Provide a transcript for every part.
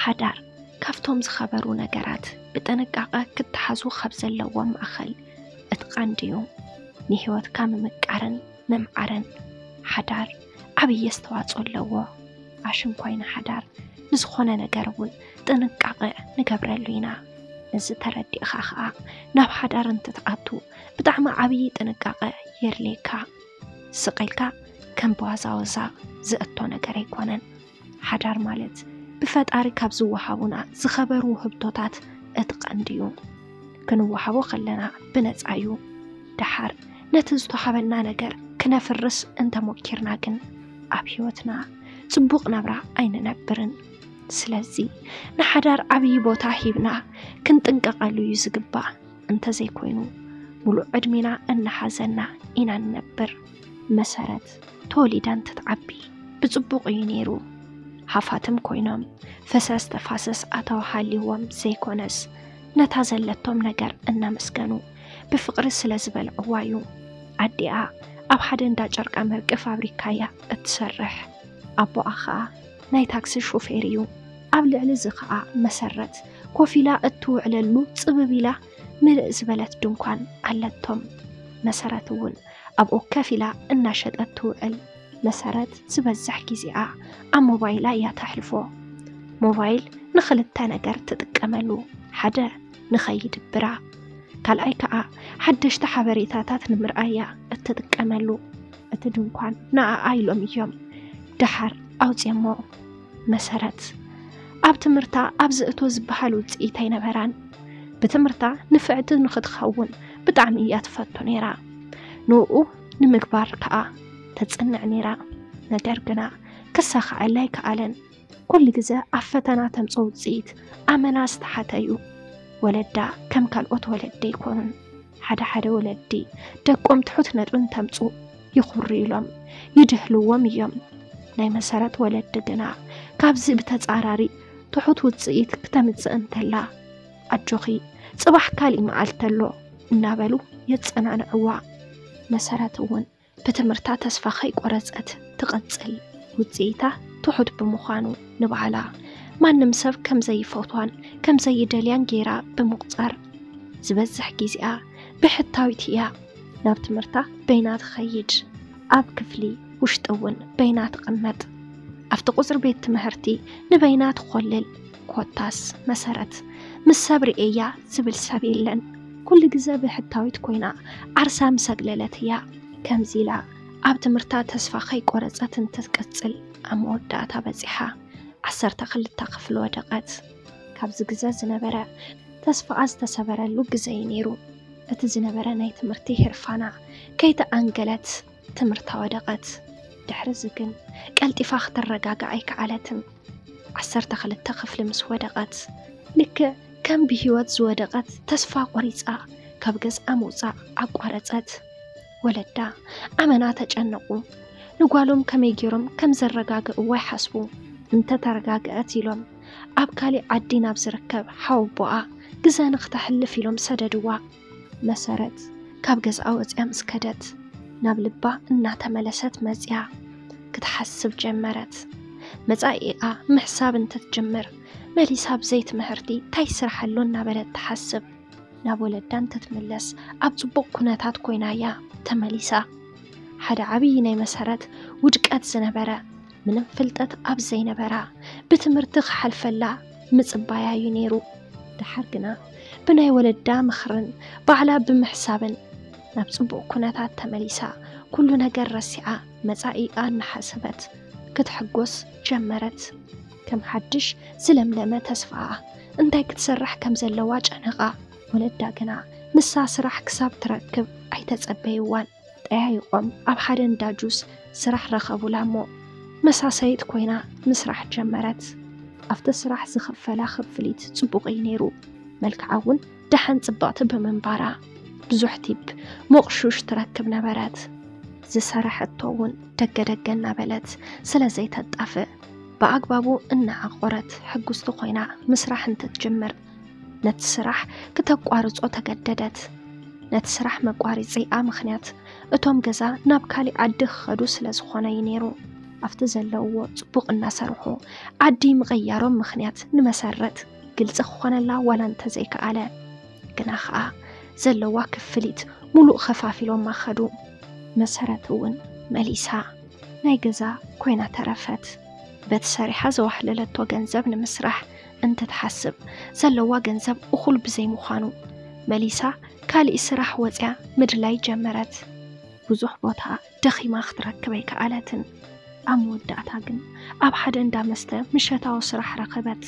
ሓዳር ካብቶም ዝኸበሩ ነገራት ብጥንቃቐ ክተሓዙ ካብ ዘለዎም ማእኸል እቲ ቀንዲ እዩ። ንህይወትካ ምምቃርን ምምዓርን ሓዳር ዓብዪ ኣስተዋፅኦ ኣለዎ። ኣሽንኳይ ንሓዳር ንዝኾነ ነገር እውን ጥንቃቐ ንገብረሉ ኢና። ነዚ ተረዲእኻ ኸዓ ናብ ሓዳር እንትትኣቱ ብጣዕሚ ዓብዪ ጥንቃቐ የድልየካ። ስቕ ኢልካ ከም ብዋዛወዛ ዝእቶ ነገር ኣይኮነን። ሓዳር ማለት ብፈጣሪ ካብ ዝወሃቡና ዝኸበሩ ውህብቶታት እቲ ቀንዲ እዩ። ክንወሃቦ ከለና ብነፃ እዩ። ደሓር ነቲ ዝተዋሃበና ነገር ክነፍርስ እንተሞኪርና ግን ኣብ ህይወትና ፅቡቕ ናብራ ኣይንነብርን። ስለዚ ንሓዳር ዓብዪ ቦታ ሂብና ክንጥንቀቐሉ እዩ ዝግባእ። እንተዘይኮይኑ ሙሉእ ዕድሜና እናሓዘና ኢና ንነብር። መሰረት ተወሊዳ እንትትዓቢ ብፅቡቕ እዩ ነይሩ። ሃፋትም ኮይኖም ፈሰስ ተፋሰስ ኣታዊ ሃልይዎም ዘይኮነስ ነታ ዘለቶም ነገር እናመስገኑ ብፍቕሪ ስለ ዝበልዕዋ እዩ። ኣዲኣ ኣብ ሓደ እንዳ ጨርቃ መርቂ ፋብሪካ እያ እትሰርሕ። ኣቦኣ ኸኣ ናይ ታክሲ ሾፌር እዩ። ኣብ ልዕሊ እዚ ኸኣ መሰረት ኮፍ ኢላ እትውዕለሉ ጽብብ ኢላ ምልእ ዝበለት ድንኳን ኣለቶም። መሰረት እውን ኣብኡ ከፍ ኢላ እናሸጠት ትውዕል። መሰረት ዝበዝሕ ግዜኣ ኣብ ሞባይላ እያ ተሕልፎ። ሞባይል ንኽልተ ነገር ትጥቀመሉ፣ ሓደ ንኸይድብራ፣ ካልኣይ ከኣ ሓደሽቲ ሓበሬታታት ንምርኣያ እትጥቀመሉ። እቲ ድንኳን ንኣኣ ኢሎም እዮም ደሓር ኣውፅዮሞ። መሰረት ኣብ ትምህርታ ኣብዚ እቶ ዝበሃል ውፅኢት ኣይነበራን። ብትምህርታ ንፍዕቲ ንኽትኸውን ብጣዕሚ እያ ትፈቱ ነይራ። ንኡ ንምግባር ከኣ ተጽንዕ ነይራ። ነገር ግና ክሳኻዐላ ኣይከኣለን። ኩሉ ግዜ ኣብ ፈተና ተምጽኦ ውጽኢት ኣመና ዝተሓተ እዩ። ወለዳ ከም ካልኦት ወለዲ ኣይኮኑን። ሓደ ሓደ ወለዲ ደቆም ትሑት ነጥቢ እንተምጽኡ ይኹሩ ኢሎም ይድህልዎም እዮም። ናይ መሰረት ወለዲ ግና ካብዚ ብተጻራሪ ትሑት ውጽኢት ክተምጽእ እንተላ ኣጆኺ ጽባሕ ካሊእ መዓልቲ ኣሎ እናበሉ የጸናንዕዋ። መሰረት እውን ብትምህርታ ተስፋ ከይቆረጸት ትቐጽል። ውጽኢታ ትሑት ብምዃኑ ንባዕላ ማንም ሰብ ከም ዘይፈትዋን ከም ዘይደልያን ገይራ ብምቑጻር ዝበዝሕ ግዜኣ ብሕታዊት እያ። ናብ ትምህርታ በይና ትኸይድ። ኣብ ክፍሊ ውሽጢ እውን በይና ትቕመጥ። ኣብቲ ቁጽሪ ቤት ትምህርቲ ንበይና ትኾልል። ኮታስ መሰረት ምስ ሰብ ርእየያ ዝብል ሰብ የለን። ኩሉ ግዜ ብሕታዊት ኮይና ዓርሳ ምስ ኣግለለት እያ። ከምዚ ኢላ ኣብ ትምህርታ ተስፋ ከይቆረጸት እንትትቅጽል ኣብ መወዳእታ በጺሓ። ዓሰርተ ክልተ ክፍሊ ወደቐት። ካብዚ ግዜ ዝነበረ ተስፋኣ ዝተሰበረሉ ግዜ እዩ ነይሩ። እቲ ዝነበረ ናይ ትምህርቲ ህርፋና ከይተኣንገለት ትምህርታ ወደቐት። ድሕሪ እዚ ግን ቀልጢፋ ክትረጋጋእ ኣይከኣለትን። ዓሰርተ ክልተ ክፍሊ ምስ ወደቐት ልክዕ ከም ብህይወት ዝወደቐት ተስፋ ቆሪጻ ካብ ገዝኣ ምውጻእ ኣቋረጸት። ወለዳ ኣመና ተጨነቑ። ንጓሎም ከመይ ገይሮም ከም ዘረጋግእዋ ይሓስቡ። እንተተረጋግአት ኢሎም ኣብ ካሊእ ዓዲ ናብ ዝርከብ ሓወቦኣ ግዘ ንክተሕልፍ ኢሎም ሰደድዋ። መሰረት ካብ ገዝኣ ወፂኣ ምስ ከደት ናብ ልባ እናተመለሰት መፂኣ ክትሓስብ ጀመረት። መፃኢኣ ምሕሳብ እንትትጅምር መሊሳ ብዘይ ትምህርቲ ታይ ስራሕ ኣሎ እናበለት ትሓስብ። ናብ ወለዳ እንትትምለስ ኣብ ፅቡቕ ኩነታት ኮይና እያ ተመሊሳ። ሓደ ዓብዪ ናይ መሰረት ውድቀት ዝነበረ ምንም ፍልጠት ኣብ ዘይነበራ ብትምህርቲ ክሓልፈላ ምፅባያ እዩ ነይሩ። ደሓር ግና ብናይ ወለዳ ምኽርን ባዕላ ብምሕሳብን ናብ ፅቡቕ ኩነታት ተመሊሳ ኩሉ ነገር ረሲዓ መፃኢኣ እናሓሰበት ክትሕጎስ ጀመረት። ከም ሓድሽ ዝለምለመ ተስፋኣ እንታይ ክትሰርሕ ከም ዘለዋ ጨነቓ። ወለዳ ግና ንሳ ስራሕ ክሳብ ትረክብ ኣይተጸበይዋን። ጠያይቖም ኣብ ሓደ እንዳ ጁስ ስራሕ ረኸቡላ እሞ መሳሰይት ኮይና ምስራሕ ጀመረት። ኣብቲ ስራሕ ዝኽፈላ ክፍሊት ጽቡቕ እዩ ነይሩ። መልክዓ እውን ደሓን ጽብቕቲ ብምንባራ ብዙሕ ቲፕ ሞቕሹሽ ትረክብ ነበረት። ዝሰራሐቶ እውን ደገ ደገ እናበለት ስለ ዘይተጣፍእ ብኣግባቡ እናዓቆረት ሕጉስቲ ኮይና ምስራሕ እንትትጅምር ነቲ ስራሕ ክተቋርጾ ተገደደት። ነቲ ስራሕ መቋሪጺኣ ምኽንያት እቶም ገዛ ናብ ካሊእ ዓዲ ክኸዱ ስለ ዝኾነ እዩ ነይሩ። ኣብቲ ዘለውዎ ጽቡቕ እናሰርሑ፣ ዓዲ ምቕያሮም ምኽንያት ንመሰረት ግልጺ ክኾነላ ዋላ እንተዘይከኣለ፣ ግና ኸኣ ዘለዋ ክፍሊት ሙሉእ ኸፋፊሎማ ኸዱ። መሰረት እውን መሊሳ ናይ ገዛ ኮይና ተረፈት። በቲ ሰሪሓ ዘዋህለለቶ ገንዘብ ንምስራሕ እንትትሓስብ፣ ዘለዋ ገንዘብ እኹል ብዘይምዃኑ፣ መሊሳ ካሊእ ስራሕ ወጽያ ምድላይ ጀመረት። ብዙሕ ቦታ ደኺማ ክትረክብ ኣይከኣለትን። ኣብ መወዳእታ ግን ኣብ ሓደ እንዳ መስተ ምሸታዊ ስራሕ ረኸበት።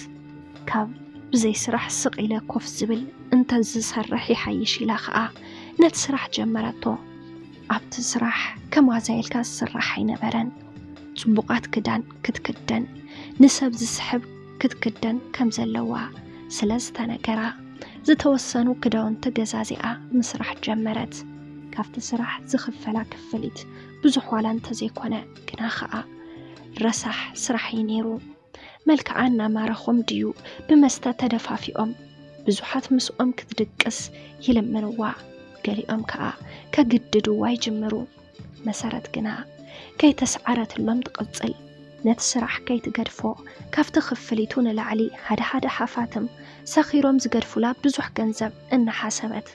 ካብ ብዘይ ስራሕ ስቕ ኢለ ኮፍ ዝብል እንተዝሰርሕ ይሓይሽ ኢላ ኸኣ ነቲ ስራሕ ጀመረቶ። ኣብቲ ስራሕ ከማዛ ኢልካ ዝስራሕ ኣይነበረን። ጽቡቓት ክዳን ክትክደን፣ ንሰብ ዝስሕብ ክትክደን ከም ዘለዋ ስለ ዝተነገራ፣ ዝተወሰኑ ክዳውንቲ ገዛዚኣ ምስራሕ ጀመረት። ካብቲ ስራሕ ዝኽፈላ ክፍሊት ብዙሕ ዋላ እንተዘይኮነ፣ ግና ኸኣ ረሳሕ ስራሕ እዩ ነይሩ። መልክዓ እናማረኾም ድዩ ብመስተ ተደፋፊኦም ብዙሓት ምስኦም ክትድቅስ ይልምንዋ። ገሊኦም ከኣ ከግድድዋ ይጅምሩ። መሰረት ግና ከይተስዓረትሎም ትቕጽል። ነቲ ስራሕ ከይትገድፎ፣ ካብቲ ክፍሊቱ ንላዕሊ ሓደ ሓደ ሓፋትም ሰኺሮም ዝገድፉላ ብዙሕ ገንዘብ እናሓሰበት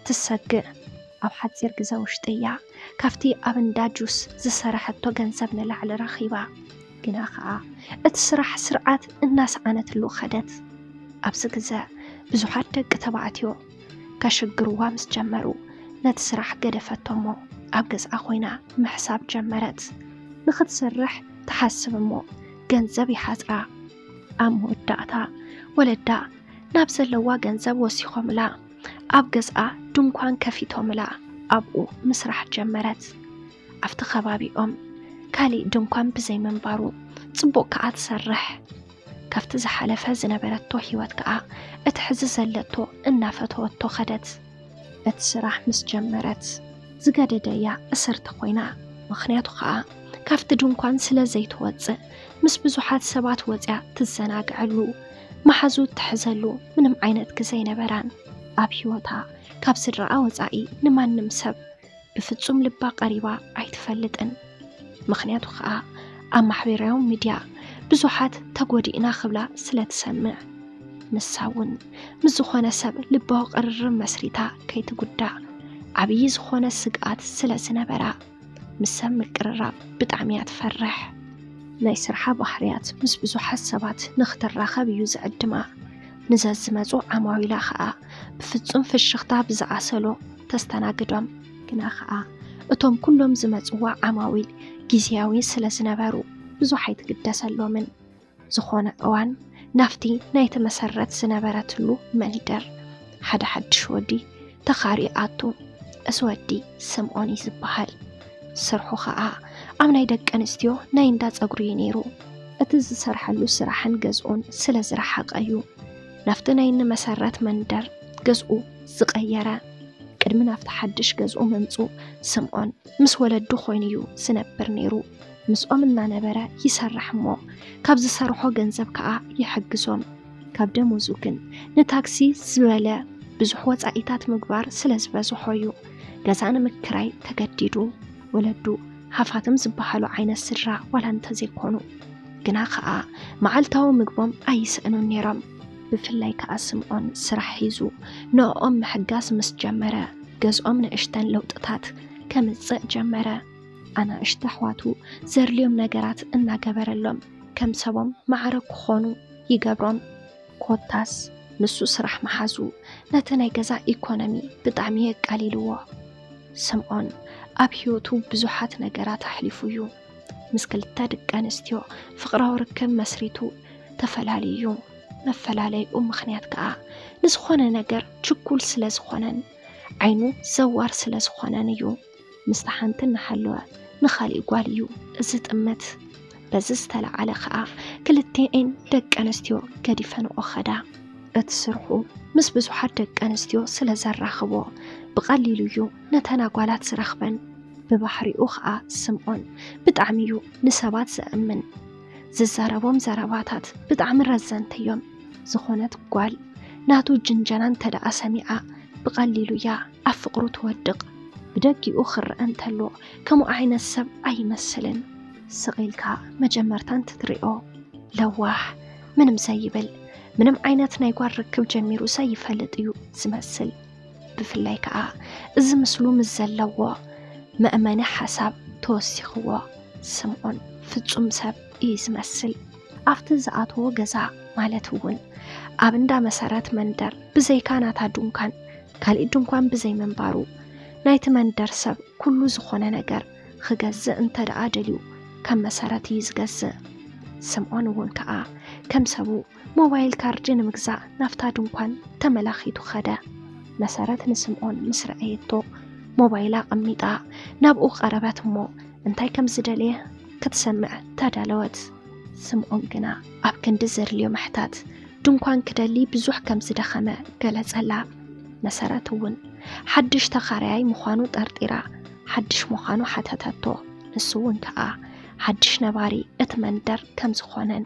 ትሰግእ። ኣብ ሓጺር ግዘ ውሽጢ እያ ካብቲ ኣብ እንዳ ጁስ ዝሰረሐቶ ገንዘብ ንላዕሊ ረኺባ። ግና ኸኣ እቲ ስራሕ ስርዓት እናሰኣነትሉ ኸደት። ኣብዚ ግዘ ብዙሓት ደቂ ተባዕትዮ ከሽግርዋ ምስ ጀመሩ፣ ነቲ ስራሕ ገደፈቶ እሞ ኣብ ገዝኣ ኮይና ምሕሳብ ጀመረት። ንኽትሰርሕ ትሓስብ እሞ ገንዘብ ይሓጽራ። ኣብ መወዳእታ ወለዳ ናብ ዘለዋ ገንዘብ ወሲኾምላ፣ ኣብ ገዝኣ ድንኳን ከፊቶምላ ኣብኡ ምስራሕ ጀመረት። ኣብቲ ከባቢኦም ካሊእ ድንኳን ብዘይ ምንባሩ ጽቡቕ ከኣ ትሰርሕ። ካብቲ ዝሓለፈ ዝነበረቶ ህይወት ከኣ እቲ ሕዚ ዘለቶ እናፈተወቶ ኸደት። እቲ ስራሕ ምስ ጀመረት ዝገደደያ እሰርተ ኮይና። ምኽንያቱ ኸኣ ካብቲ ድንኳን ስለ ዘይትወጽእ ምስ ብዙሓት ሰባት ወጽያ ትዘናግዐሉ፣ መሓዙ ትሕዘሉ ምንም ዓይነት ግዘ ኣይነበራን። ኣብ ህይወታ ካብ ስድራኣ ወጻኢ ንማንም ሰብ ብፍጹም ልባ ቀሪባ ኣይትፈልጥን። ምኽንያቱ ኸኣ ኣብ ማሕበራዊ ሚድያ ብዙሓት ተጎዲእና ክብላ ስለ ትሰምዕ፣ ንሳ እውን ምስ ዝኾነ ሰብ ልባዊ ቅርርብ መስሪታ ከይትጉዳእ ዓብዪ ዝኾነ ስግኣት ስለ ዝነበራ፣ ምስ ሰብ ምቅርራብ ብጣዕሚ እያ ትፈርሕ። ናይ ስርሓ ባህርያት ምስ ብዙሓት ሰባት ንኽትራኸብ እዩ ዝዕድማ። ንዘዝመጹ ዓማዊላ ኸኣ ብፍጹም ፍሽኽታ ብዝኣሰሎ ተስተናግዶም። ግና ኸኣ እቶም ኩሎም ዝመጽዋ ዓማዊል ግዝያዊ ስለ ዝነበሩ ብዙሕ ኣይትግደሰሎምን። ዝኾነ እዋን ናብቲ ናይቲ መሰረት ዝነበረትሉ መንደር ሓደ ሓድሽ ወዲ ተኻርዩ ኣቱ። እዚ ወዲ ስምዖን እዩ ዝበሃል። ስርሑ ኸኣ ኣብ ናይ ደቂ ኣንስትዮ ናይ እንዳ ጸጉሪ እዩ ነይሩ። እቲ ዝሰርሐሉ ስራሕን ገዝኡን ስለ ዝረሓቐ እዩ ናብቲ ናይ ንመሰረት መንደር ገዝኡ ዝቐየረ። ቅድሚ ናብቲ ሓድሽ ገዝኡ ምምጽኡ ስምዖን ምስ ወለዱ ኮይኑ እዩ ዝነብር ነይሩ። ምስኦም እናነበረ ይሰርሕ እሞ ካብ ዝሰርሖ ገንዘብ ከኣ ይሕግዞም። ካብ ደሞዙ ግን ንታክሲ ዝበለ ብዙሕ ወጻኢታት ምግባር ስለ ዝበዝሖ እዩ ገዛ ንምክራይ ተገዲዱ። ወለዱ ሃፋትም ዝበሃሉ ዓይነት ስድራ ዋላ እንተዘይኮኑ፣ ግና ኸኣ መዓልታዊ ምግቦም ኣይስእኑን ነይሮም። ብፍላይ ከኣ ስምዖን ስራሕ ሒዙ ንዕኦም ምሕጋዝ ምስ ጀመረ፣ ገዝኦም ንእሽተን ለውጥታት ከምጽእ ጀመረ። ኣናእሽተ ኣሕዋቱ ዘድልዮም ነገራት እናገበረሎም፣ ከም ሰቦም ማዕረ ክኾኑ ይገብሮም። ኮታስ ንሱ ስራሕ ምሓዙ ነቲ ናይ ገዛ ኢኮኖሚ ብጣዕሚ የቃሊልዎ። ስምዖን ኣብ ህይወቱ ብዙሓት ነገራት ኣሕሊፉ እዩ። ምስ ክልተ ደቂ ኣንስትዮ ፍቕራዊ ርክብ መስሪቱ ተፈላልዩ እዩ። መፈላለይኡ ምኽንያት ከኣ ንዝኾነ ነገር ችኩል ስለ ዝኾነን ዓይኑ ዘዋር ስለ ዝኾነን እዩ። ምስታ ሓንቲ እናሃለወ ንኻሊእ ጓል እዩ ዝጥምት። በዚ ዝተለዓለ ከኣ ክልቲኤን ደቂ ኣንስትዮ ገዲፈንኦ ኸዳ። እቲ ስርሑ ምስ ብዙሓት ደቂ ኣንስትዮ ስለ ዘራኽቦ ብቐሊሉ እዩ ነተን ኣጓላት ዝረኽበን። ብባህሪኡ ኸኣ ስምዖን ብጣዕሚ እዩ ንሰባት ዘእምን። ዝዛረቦም ዘረባታት ብጣዕሚ ረዘንቲ እዮም። ዝኾነት ጓል ናቱ ጅንጀና እንተ ደኣ ሰሚዓ ብቐሊሉ እያ ኣብ ፍቕሩ ትወድቕ። ብደጊኡ ክረአ እንተሎ ከምኡ ዓይነት ሰብ ኣይመስልን። ስቕ ኢልካ መጀመርታ እንትትሪኦ ለዋህ፣ ምንም ዘይብል፣ ምንም ዓይነት ናይ ጓል ርክብ ጀሚሩ ዘይፈልጥ እዩ ዝመስል። ብፍላይ ከኣ እዚ ምስሉ ምስ ዘለዎ መእመኒ ሓሳብ ተወሲኽዎ። ስምዖን ፍጹም ሰብ እዩ ዝመስል። ኣብቲ ዝኣተዎ ገዛ ማለት እውን ኣብ እንዳ መሰረት መንደር ብዘይካ ናታ ድንኳን ካሊእ ድንኳን ብዘይምንባሩ ናይቲ መንደር ሰብ ኩሉ ዝኾነ ነገር ክገዝእ እንተ ደኣ ደልዩ ካብ መሰረት እዩ ዝገዝእ። ስምዖን እውን ከኣ ከም ሰቡ ሞባይል ካርዲ ንምግዛእ ናብታ ድንኳን ተመላኺቱ ኸደ። መሰረት ንስምዖን ምስ ረኣየቶ ሞባይላ ኣቐሚጣ ናብኡ ቀረበት እሞ እንታይ ከም ዝደለየ ክትሰምዕ ተዳለወት። ስምዖን ግና ኣብ ክንዲ ዘድልዮ ምሕታት ድንኳን ክደሊ ብዙሕ ከም ዝደኸመ ገለጸላ። መሰረት እውን ሓድሽ ተኻራያይ ምዃኑ ጠርጢራ ሓድሽ ምዃኑ ሓተተቶ። ንሱ እውን ከኣ ሓድሽ ነባሪ እቲ መንደር ከም ዝኾነን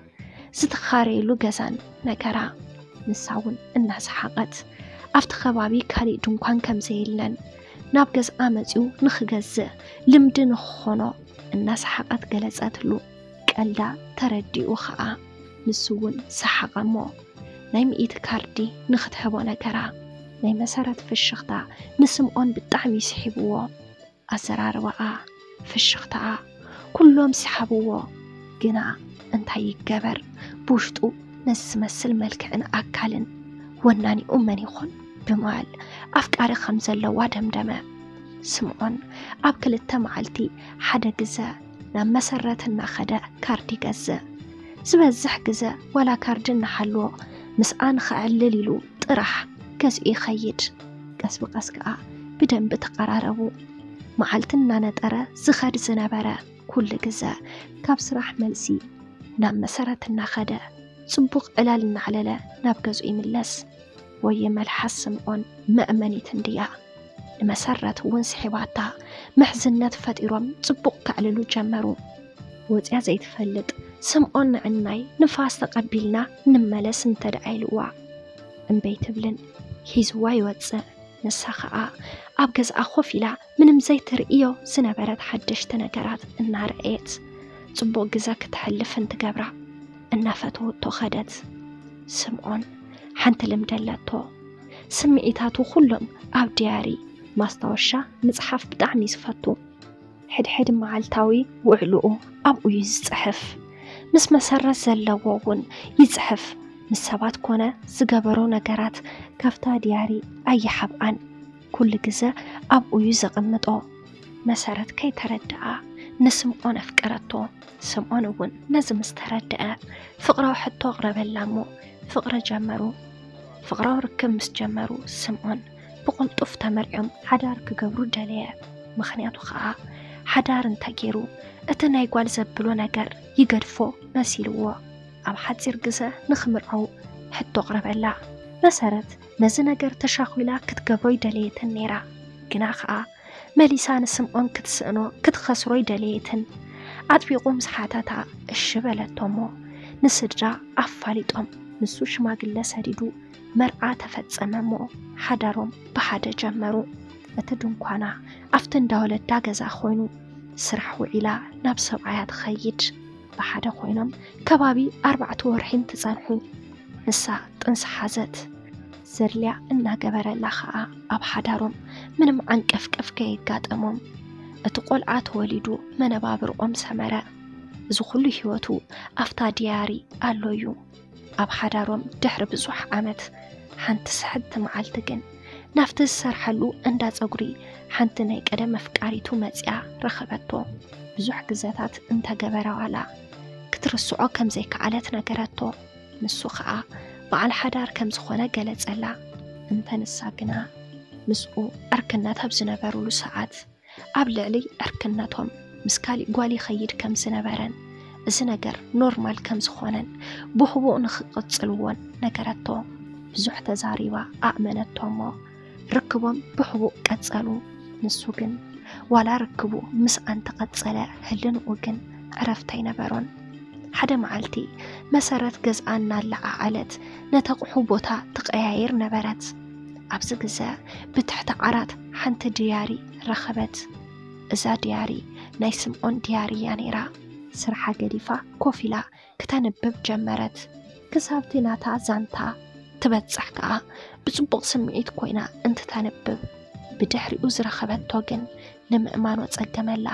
ዝተኻረየሉ ገዛን ነገራ። ንሳ እውን እናሰሓቐት ኣብቲ ከባቢ ካሊእ ድንኳን ከም ዘየለን ናብ ገዝኣ መጺኡ ንኽገዝእ ልምዲ ንኽኾኖ እናሰሓቐት ገለጸትሉ። ቀልዳ ተረዲኡ ኸኣ ንሱ እውን ሰሓቐ እሞ ናይ ሚእቲ ካርዲ ንኽትህቦ ነገራ። ናይ መሰረት ፍሽኽታ ንስምዖን ብጣዕሚ ስሒብዎ። ኣዘራርባኣ፣ ፍሽኽታኣ ኩሎም ሰሓብዎ። ግና እንታይ ይገበር ብውሽጡ ነዚ ዝመስል መልክዕን ኣካልን ወናኒኡ መን ይኾን ብምባል ኣፍቃሪ ከም ዘለዋ ደምደመ። ስምዖን ኣብ ክልተ መዓልቲ ሓደ ግዘ ናብ መሰረት እናኸደ ካርዲ ይገዝእ። ዝበዝሕ ግዘ ዋላ ካርዲ እናሃልዎ ምስኣ ንኸዕልል ኢሉ ጥራሕ ገዝኡ ይኸይድ። ቀስ ብቐስ ከኣ ብደንቢ ተቐራረቡ። መዓልቲ እናነጠረ ዝኸድ ዝነበረ ኩሉ ግዘ ካብ ስራሕ መልሲ ናብ መሰረት እናኸደ ጽቡቕ ዕላል እናዕለለ ናብ ገዝኡ ይምለስ። ወየ መልሓስ ስምዖን መእመኒት እንድያ። ንመሰረት እውን ስሒባታ ምሕዝነት ፈጢሮም ጽቡቕ ከዕልሉ ጀመሩ። ወጽያ ዘይትፈልጥ ስምዖን ንዕናይ ንፋስ ተቐቢልና ንመለስ እንተ ደኣ ኢልዋ እምበይ ትብልን ሒዝዋ ይወጽእ። ንሳ ኸኣ ኣብ ገዝኣ ኮፍ ኢላ ምንም ዘይትርእዮ ዝነበረት ሓደሽቲ ነገራት እናረኣየት ጽቡቕ ግዘ ክተሕልፍ እንትገብራ እናፈተወቶ ኸደት። ስምዖን ሓንቲ ልምዲ ኣለቶ። ስምዒታቱ ኩሎም ኣብ ድያሪ ማስታወሻ ምጽሓፍ ብጣዕሚ እዩ ዝፈቱ። ሕድሕድ መዓልታዊ ውዕልኡ ኣብኡ እዩ ዝጽሕፍ። ምስ መሰረት ዘለዎ እውን ይጽሕፍ። ምስ ሰባት ኮነ ዝገበሮ ነገራት ካብታ ድያሪ ኣይሓብኣን። ኩሉ ግዘ ኣብኡ እዩ ዘቐምጦ። መሰረት ከይተረድኣ ንስምዖን ኣፍቀረቶ። ስምዖን እውን ነዚ ምስ ተረድአ ፍቕራዊ ሕቶ ኣቕረበላ እሞ ፍቕሪ ጀመሩ። ፍቕራዊ ርክብ ምስ ጀመሩ ስምዖን ብቕልጡፍ ተመርዕዮም ሓዳር ክገብሩ ደለየ። ምኽንያቱ ኸኣ ሓዳር እንተገይሩ እቲ ናይ ጓል ዘብሎ ነገር ይገድፎ መሲልዎ ኣብ ሓጺር ግዘ ንኽምርዓው ሕቶ ኣቕረበላ። መሰረት ነዚ ነገር ተሻኺላ ክትገብሮ ይደለየትን ነይራ። ግና ኸኣ መሊሳ ንስምዖን ክትስእኖ ክትኸስሮ ይደለየትን። ኣጥቢቑ ምስ ሓተታ እሺ በለቶ እሞ ንስድራ ኣፋሊጦም። ንሱ ሽማግለ ሰዲዱ መርዓ ተፈጸመ እሞ ሓዳሮም ብሓደ ጀመሩ። እቲ ድንኳና ኣብቲ እንዳ ወለዳ ገዛ ኮይኑ ስራሕ ውዒላ ናብ ሰብኣያ ትኸይድ። ብሓደ ኮይኖም ከባቢ ኣርባዕተ ወርሒ እንትጸንሑ ንሳ ጥንሲ ሓዘት። ዘድልያ እናገበረላ ኸኣ ኣብ ሓዳሮም ምንም ዓንቀፍቀፍ ከየጋጠሞም እቲ ቆልዓ ተወሊዱ መነባብርኦም ሰመረ። እዚ ኩሉ ህይወቱ ኣብታ ድያሪ ኣሎ እዩ። ኣብ ሓዳሮም ድሕሪ ብዙሕ ዓመት ሓንቲ ስሕቲ መዓልቲ ግን ናብቲ ዝሰርሐሉ እንዳ ጸጉሪ ሓንቲ ናይ ቀደም ኣፍቃሪቱ መጺኣ ረኸበቶ። ብዙሕ ግዘታት እንተገበረ ዋላ ክትርስዖ ከም ዘይከኣለት ነገረቶ። ንሱ ኸኣ በዓል ሓዳር ከም ዝኾነ ገለጸላ። እንተ ንሳ ግና ምስኡ ዕርክነት ኣብ ዝነበሩሉ ሰዓት ኣብ ልዕሊ ዕርክነቶም ምስ ካሊእ ጓል ይኸይድ ከም ዝነበረን እዚ ነገር ኖርማል ከም ዝኾነን ብሕቡእ ንኽቕጽልዎን ነገረቶ። ብዙሕ ተዛሪባ ኣእመነቶ እሞ ርክቦም ብሕቡእ ቀጸሉ። ንሱ ግን ዋላ ርክቡ ምስኣን ተቐጸለ ህልንኡ ግን ዕረፍቲ ኣይነበሮን። ሓደ መዓልቲ መሰረት ገዝኣ እናለዓዓለት ነቲ ኣቕሑ ቦታ ትቐያይር ነበረት። ኣብዚ ግዘ ብትሕቲ ዓራት ሓንቲ ድያሪ ረኸበት። እዛ ድያሪ ናይ ስምዖን ድያሪ እያ ነይራ። ስርሓ ገዲፋ ኮፍ ኢላ ክተንብብ ጀመረት። ክሳብቲ ናታ ዛንታ ትበጽሕ ከኣ ብጽቡቕ ስምዒት ኮይና እንትተንብብ፣ ብድሕሪኡ ዝረኸበቶ ግን ንምእማኖ ጸገመላ።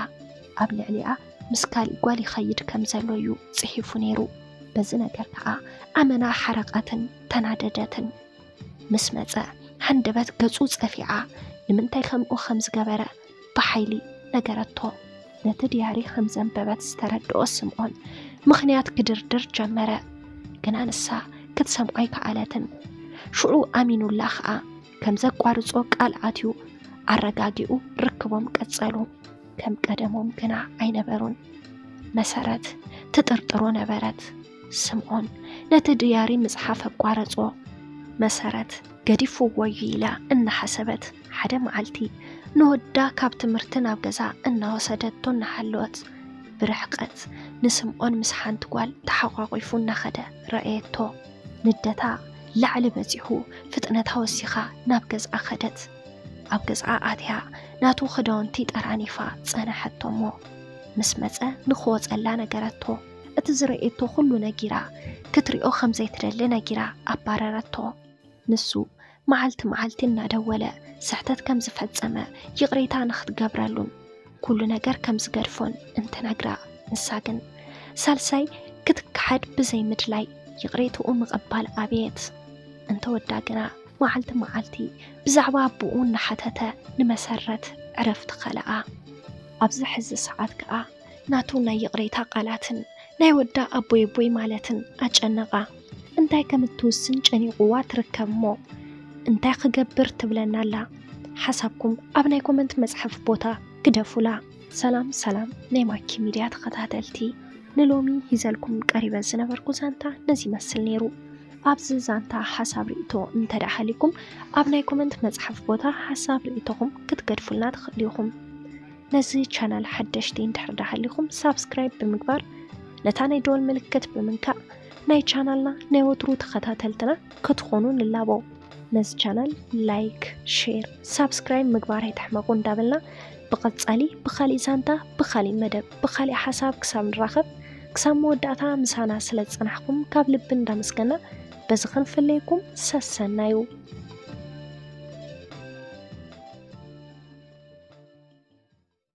ኣብ ልዕሊኣ ምስ ካሊእ ጓል ይኸይድ ከም ዘሎ እዩ ጽሒፉ ነይሩ። በዚ ነገር ከኣ ኣመና ሓረቐትን ተናደደትን። ምስ መጸ፣ ሃንደበት ገጹ ጸፊዓ፣ ንምንታይ ከምኡ ከም ዝገበረ ብሓይሊ ነገረቶ። ነቲ ድያሪ ከም ዘንበበት ዝተረድኦ ስምዖን ምኽንያት ክድርድር ጀመረ። ግና ንሳ ክትሰምዖ ኣይከኣለትን። ሽዑ ኣሚኑላ ኸኣ ከም ዘቋርጾ ቃል ኣትዩ ኣረጋጊኡ ርክቦም ቀጸሉ። ከም ቀደሞም ግና ኣይነበሩን። መሰረት ትጥርጥሮ ነበረት። ስምዖን ነቲ ድያሪ ምጽሓፍ ኣቋረጾ። መሰረት ገዲፍዎ እዩ ኢላ እናሓሰበት፣ ሓደ መዓልቲ ንወዳ ካብ ትምህርቲ ናብ ገዛ እናወሰደቶ እናሃለወት፣ ብርሕቀት ንስምዖን ምስ ሓንቲ ጓል ተሓቋቒፉ እናኸደ ረኣየቶ። ንደታ ላዕሊ በጺሑ፣ ፍጥነታ ወሲኻ ናብ ገዝኣ ከደት። ኣብ ገዝኣ ኣትያ ናቱ ክዳውንቲ ጠራኒፋ ጸናሐቶ እሞ፣ ምስ መጸ ንኽወጸላ ነገረቶ። እቲ ዝረኣየቶ ኩሉ ነጊራ፣ ክትሪኦ ከም ዘይትደሊ ነጊራ ኣባረረቶ። ንሱ መዓልቲ መዓልቲ እናደወለ ስሕተት ከም ዝፈጸመ ይቕሬታ ንኽትገብረሉን ኩሉ ነገር ከም ዝገድፎን እንትነግራ፣ ንሳ ግን ሳልሳይ ክትከሓድ ብዘይ ምድላይ ይቕሬትኡ ምቕባል ኣብየት። እንተወዳ ግና መዓልቲ መዓልቲ ብዛዕባ ኣቦኡ እናሓተተ ንመሰረት ዕረፍቲ ከለኣ። ኣብዚ ሕዚ ሰዓት ከኣ ናቱ ናይ ይቕሬታ ቃላትን ናይ ወዳ ኣቦይ ኣቦይ ማለትን ኣጨነቓ። እንታይ ከም እትውስን ጨኒቑዋ ትርከብ እሞ፣ እንታይ ክገብር ትብለና ኣላ? ሓሳብኩም ኣብ ናይ ኮመንት መጽሓፍ ቦታ ግደፉላ። ሰላም ሰላም ናይ ማኪ ሚድያ ተኸታተልቲ፣ ንሎሚ ሂዘልኩም ቀሪበ ዝነበርኩ ዛንታ ነዚ ይመስል ነይሩ። ኣብዚ ዛንታ ሓሳብ ርእይቶ እንተ ደኣ ሃሊኩም፣ ኣብ ናይ ኮመንት መጽሓፍ ቦታ ሓሳብ ርእይቶኹም ክትገድፉልና ትኽእሉ ኢኹም። ነዚ ቻናል ሓደሽቲ እንድሕር ደኣ ሃሊኹም፣ ሳብስክራይብ ብምግባር፣ ነታ ናይ ደወል ምልክት ብምንካእ፣ ናይ ቻናልና ናይ ወትሩ ተኸታተልትና ክትኾኑ ንላቦ። ነዚ ቻናል ላይክ፣ ሼር፣ ሳብስክራይብ ምግባር ኣይትሕመቁ እንዳበልና፣ ብቐጻሊ ብኻሊእ ዛንታ፣ ብኻሊእ መደብ፣ ብኻሊእ ሓሳብ ክሳብ ንራኸብ፣ ክሳብ መወዳእታ ምሳና ስለ ዝጸናሕኩም ካብ ልቢ እንዳመስገና፣ በዚ ክንፍለየኩም ሰሰናዩ።